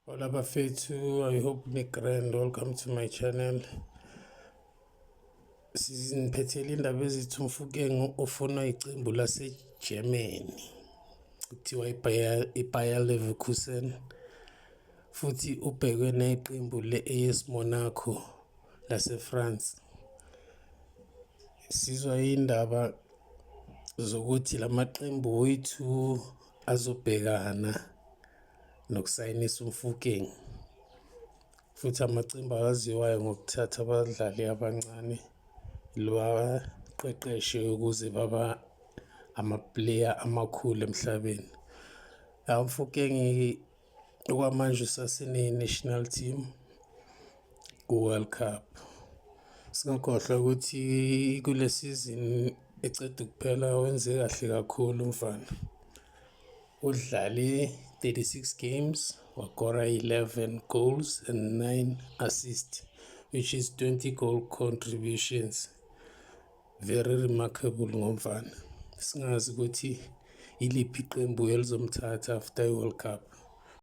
Hola bafethu, I hope ni-grand. Welcome to my channel. Siniphethele indaba ezithi uMofokeng ufunwa icembu lase-Germany, kuthiwa iBayer Leverkusen, futhi ubhekwe neqembu le-AS Monaco lase-France. Sizwa indaba zokuthi lamaqembu wethu azobhekana nokusayinisa uMofokeng, futhi amacembu awaziwayo ngokuthatha abadlali abancane libaqeqeshe ukuze baba ama-player amakhulu emhlabeni. UMofokeng okwamanje usasene-national team ku-World Cup. Singakhohlwa ukuthi kule season eceda ukuphela wenze kahle kakhulu umfana. Udlale 36 games, wakora 11 goals and 9 assists, which is 20 goal contributions. Very remarkable ngomfana. Singazi ukuthi iliphi iqembu elizomthatha after i-World Cup.